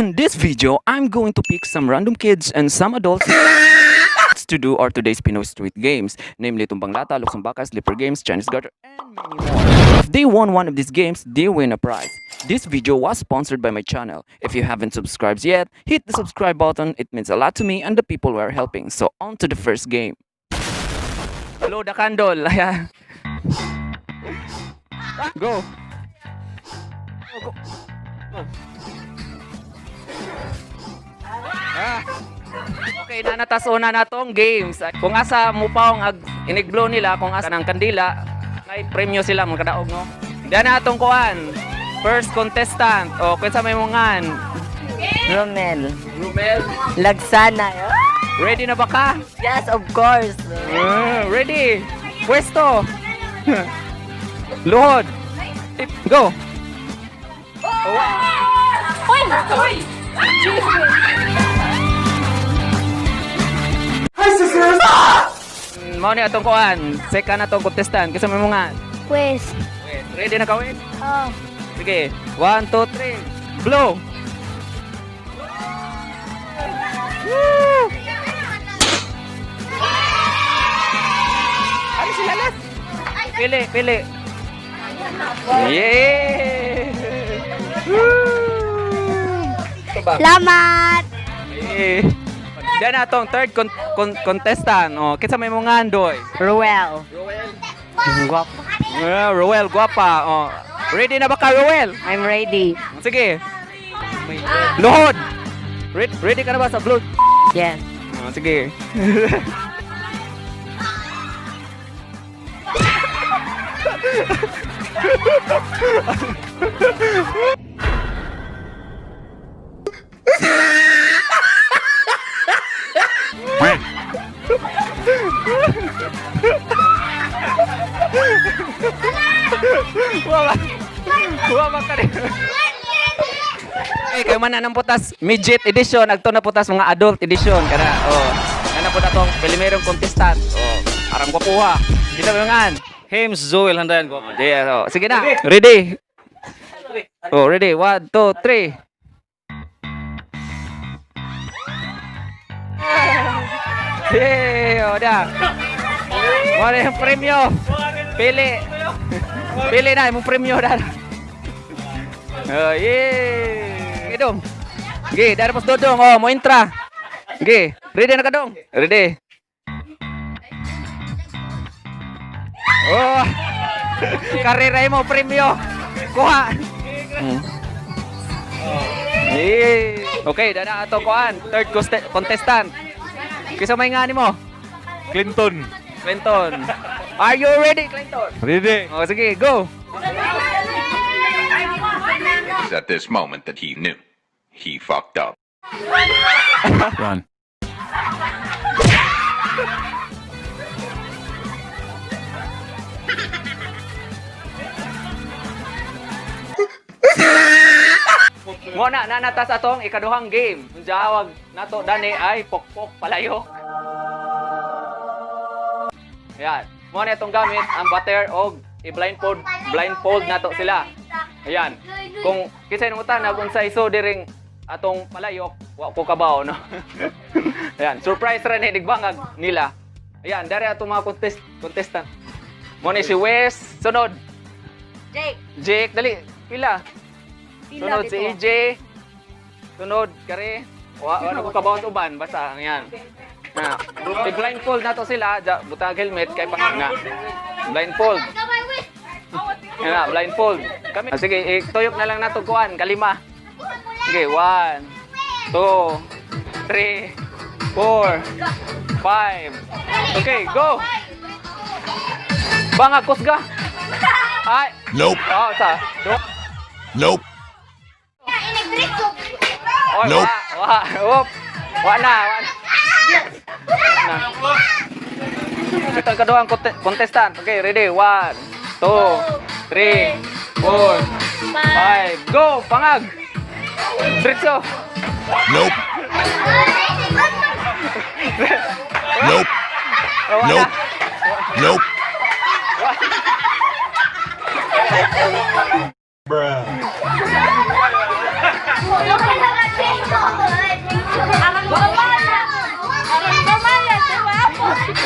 In this video, I'm going to pick some random kids and some adults to do our today's Pinoy street games, namely Tumbang Lata, Luksong Baka, Slipper Games, Chinese Garter, and many more. If they won one of these games, they win a prize. This video was sponsored by my channel. If you haven't subscribed yet, hit the subscribe button. It means a lot to me and the people we are helping. So on to the first game. Blow the candle. Ayan. Go. Go, go. Go. Ah. Okay, na natas una na tong games. Kung asa mo pa ang iniglo nila, kung asa ng kandila, may premyo sila mga kadaog, no? Diyan na atong kuan. First contestant. O, kinsa may mungan? Romel. Rumel. Lagsana. Ready na ba ka? Yes, of course. Ready. Pwesto. Luhod. Go. Mao ni atong kuan. Second na tong contestant. Kinsa may mungan? Pues, Wait, ready na ka, Wes? Oh, Sige. 1, 2, 3. Blow! Woo! Ano sila las? Pili, pili. Yeah! Woo! Ito ba? Salamat! Yeah. Diyan na atong third contestant. Oh, kinsa may mga andoy? Ruel. Roel. Guwapo. Yeah, Roel, guwapa. Oh. Ready na ba ka, Roel? I'm ready. Sige. Luhod. Ready ka na ba sa blue? Yes. Oh, sige. Wala. Wala ka rin. Eh, kayo man na ng putas midget edition, agto na putas mga adult edition kana. Oh. Nana po na tong primerong contestant. Oh, arang gwapuha. Kita mo ngan. Hems Joel Handayan ko. Oh, di, oh. Sige na. Ready. Oh, ready. 1, 2, 3. Hey, oh, da. Wala yung premyo. Pili. Pili na imong premyo da. Oh, yeah. Sige, dong. Sige, dari pas dodong. Oh, mo intra. Sige, ready na ka dong? Ready. Oh. Karera mo premyo. Kuha. Yeah. Okay, dana ato kuan. Third contestant. Kinsa may ngani mo? Clinton. Clinton. Are you ready, Clinton? Ready. Oh, sige, go. It was at this moment that he knew. He fucked up. Run. Mo na nanatas atong ikaduhang game. Unjawag nato dani ay pokpok palayok. Ayan. Mo na itong gamit ang butter og i-blindfold blindfold nato sila. Ayan. Kung kisay nung utan kung sa iso diring atong palayok, wa ko kabaw no. Ayan, surprise ra ni digbangag nila. Ayan, dari atong mga contestant. Mo ni si Wes, sunod. Jake. Jake, dali, pila. Pila Sunod si dito. EJ. Sunod, kare. Wa wa ko kabaw sa uban basta yan. Na, i-blindfold na to sila, ja, butang helmet kay pa nga. Blindfold. Yan na, blindfold. Kami. Ah, sige, ituyok na lang nato kuan, kalima. Sige, 1 2 3 4 5. Okay, go. Banga kusga. Ay. Nope. Oh, sa. Nope. Oy, Nope. Wa, wa, whoop. Wa na, wa na. Na. Ito ang kaduhang contestant. Okay, ready? 1, 2, 3, 4, 5. Go! Pangag! Diretso! Nope. Nope. Oh, wa na. Nope. Nope.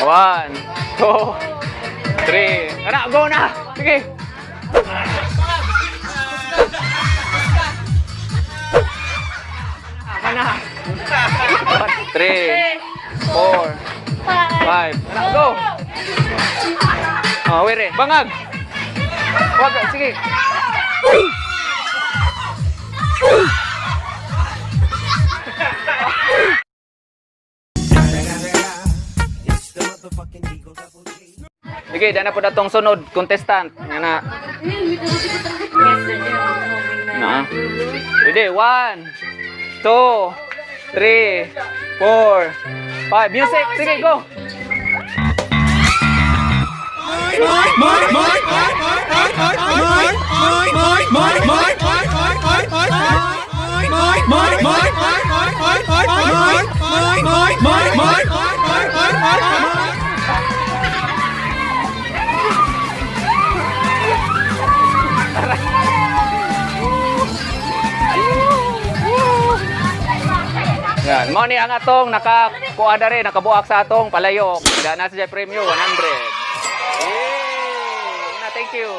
One, two, three. Ana, go na! Sige! Ana. Three, four, five. Ana, go! Oh, wait, bangag! Wag, sige. Sige, dana po na tong sunod contestant. Nga na. Na. Ready? One, two, three, four, five. Music! Sige, go! Yan. Mao ni ang atong nakakuha na rin, nakabuak sa atong palayok. Dana sa premyo 100. Yay! Una, thank you.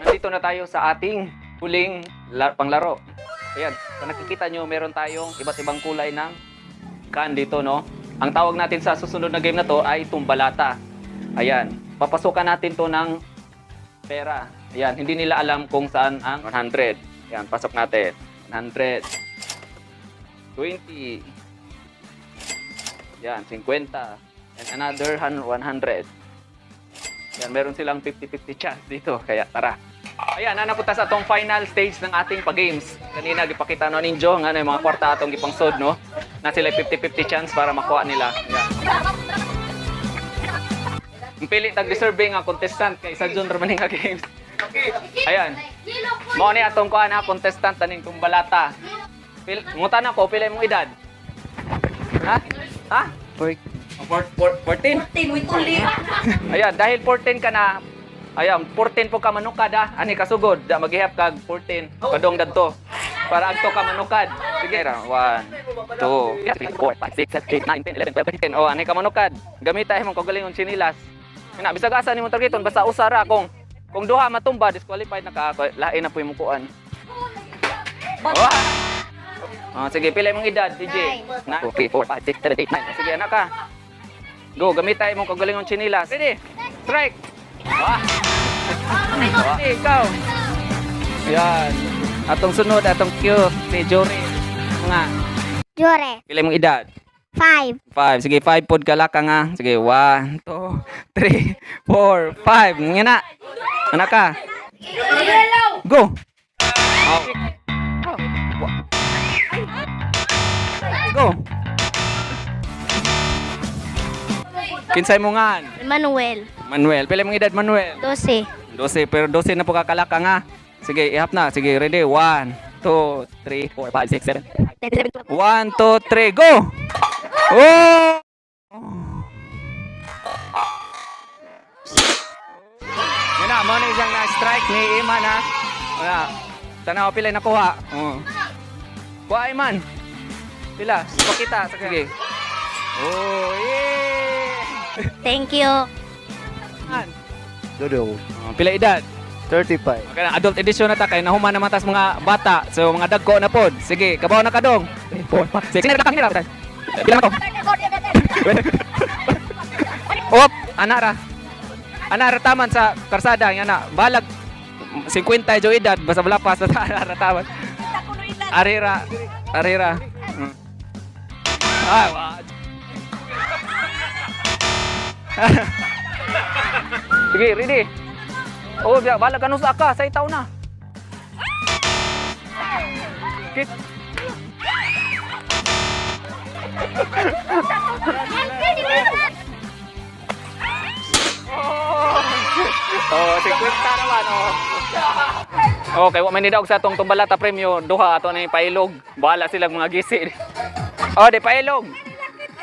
Nandito na tayo sa ating huling panglaro. Ayan, kung nakikita nyo, meron tayong iba't ibang kulay ng can dito, no? Ang tawag natin sa susunod na game na to ay tumbalata. Ayan, papasukan natin to ng pera. Ayan, hindi nila alam kung saan ang 100. Ayan, pasok natin. 100. 20. Ayan, 50. And another 100. Ayan, meron silang 50-50 chance dito. Kaya tara. Ayan, napunta sa atong final stage ng ating pag-games. Kanina, gipakita no ninyo nga na yung mga kwarta atong gipangsod, no? Na sila 50-50 chance para makuha nila. Ayan. Ang pili tag deserving ang contestant kay sa June raman nga games. Ayan. Mao ni atong kuan ha, contestant aning tumbalata. Pil ngutan ako pila imong edad? Ha? Ha? 14. Ayan, dahil 14 ka na, ayan, 14 po ka manukad ha. Ani kasugod, da maghihap kag 14. Kadong dadto. Para agto ka manukad. Sige ra, 1, 2, 3, 4, 5, 6, 7, 8, 9, 10, 11, 12, 13. Oh, ani ka manukad. Gamita imong kagalingon sinilas. Ina, bisag asa nimo targeton basta usa ra kung duha matumba disqualified na ka, lain na po imong kuan. Wah! Oh, sige, pila imong edad, DJ? 9, 2, 3, 4, 5, 6, 7, 8, 9. Sige, anak ka. Go, gamita imong kagalingon chinilas. Ready? Strike! Wah! Wah! Ikaw! Yan. Atong sunod, atong cute, si Jory. Nga. Jore. Pila imong edad? 5. 5. Sige, 5 pod kalaka nga. Sige, 1, 2, 3, 4, 5. Nga na. Anak ka. Go! Oh. Go! Kinsay mo nga? Manuel. Manuel. Pila mong edad, Manuel? 12. 12. Pero 12 na po kakalaka nga. Sige, ihap na. Sige, ready? 1, 2, 3, 4, 5, 6, 7. 1, 2, 3, go! Oh! Yun na, mo na isang na-strike ni Iman ha. Wala. Tanaw pila yung nakuha. Oh. Kuha Iman. Pila, pakita. Sige. Oh, yeah! Thank you. Iman. Dodo. Oh, pila edad? 35. Okay na, adult edition na ta kay nahuman naman tas mga bata. So mga dagko na pod. Sige, kabaw na kadong. 4 5 6 7 8 9 Pila na to? Op, ana ra. Ana ra taman sa karsada nga na. Balag 50 jo edad basta wala pa sa ana ra taman. Arira, arira. Ay, wa. Sige, ready. Oh, biya, balag ano sa ka, sa itaw na. Kit. Oh, 50 naman oh. Okay, wa man ni daog sa atong tumbalata premyo, duha ato na yung pailog. Bahala silang mga gisi. Oh, di pailog.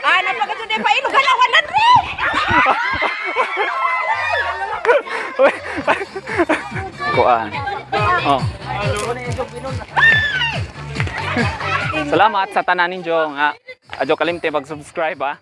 Ah, napagatuloy pa ilog. Hala, 100! Kuan. Oh. Salamat sa tanan ninyo nga Adyo kalimte mag-subscribe, ha.